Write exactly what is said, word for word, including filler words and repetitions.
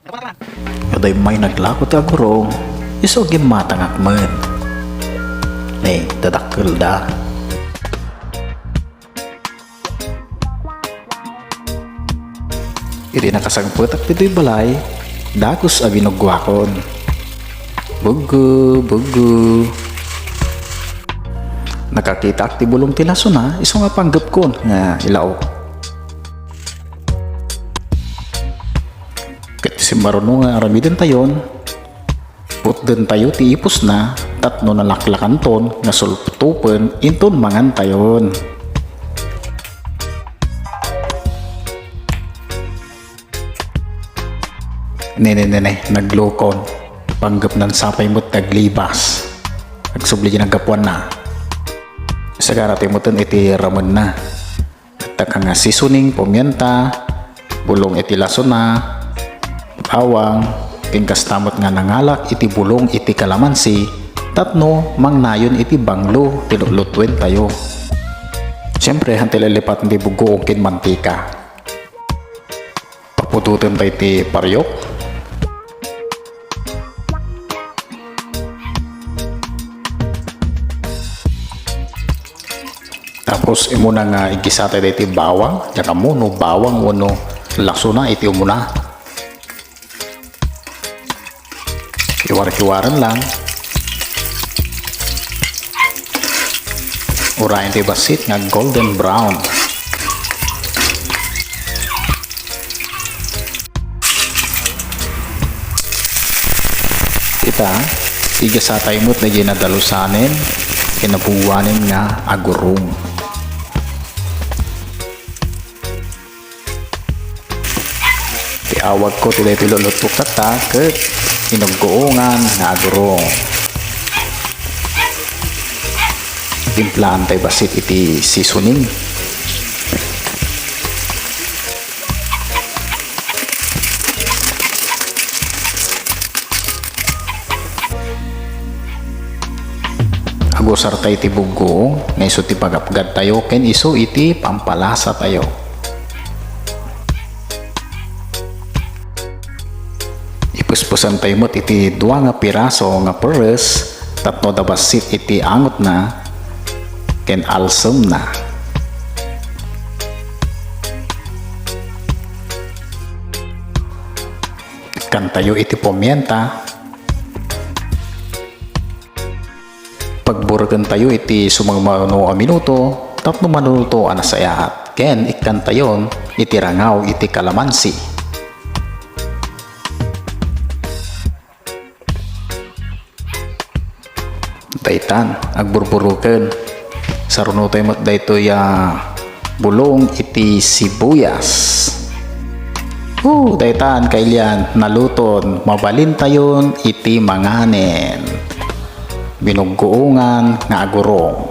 Kada immay naglako ti agurong, isu a gimmatangak met. Ne, dadakkelda. Idi nakasangpetak ditoy balay, dagus a binuggoakon. Buggo, buggo. Nakakitaak ti bulong ti lasona, isu nga panggepkon nga ilaok. Ket ti simmaruno nga aramidentayon, putdentayo ti ipusna tapno nalaklakanton nga sultupen inton mangantayon. Ne, ne, ne, ne, naglukon. Panggepnan sapay met ti aglibas. Agsubli ti naggapuanna. Sagana ti meten iti ramenna. Adda ka nga seasoning, pimienta, bulong iti lasona, bawang, ken kasta met nga nangalak iti bulong iti kalamansi tapno mangnayon iti banglo ti lutlutuentayo. Siempre, hantay lalipaten ti buggoong ken mantika. Papudotentayo ti pariok. Tapos, immuna nga iggisatayo daytoy bawang, diak ammo no bawang wenno lasona iti umuna. Hiwar-hiwaren lang. Urayen ti bassit nga golden brown. Ita, iggasatayo met dagiti nadalusanen ken nabuwanen nga agurong. Ti awagko ti daytoy lulutok tatta ket inugguongan nga agurong. Timplaantayo bassit iti seasoning. Agusartayo iti buggoong nga isu ti pagapgadtayo ken isu iti pampalasatayo. Ipuspusantayo met iti dua nga piraso nga peres tapno adda bassit iti angotna ken alsemna. Ikkantayo iti pimienta. Pagburekentayo iti sumagmamano a minuto tapno maluluto a nasayaat, ken ikkantayon iti rangaw iti kalamansi. Daytan, agburburoken. Sarunotayo met daytoy a bulong iti sibuyas. Oh, daytan, kailian, naluton, mabalintayon iti manganen. Binuggoongan nga agurong.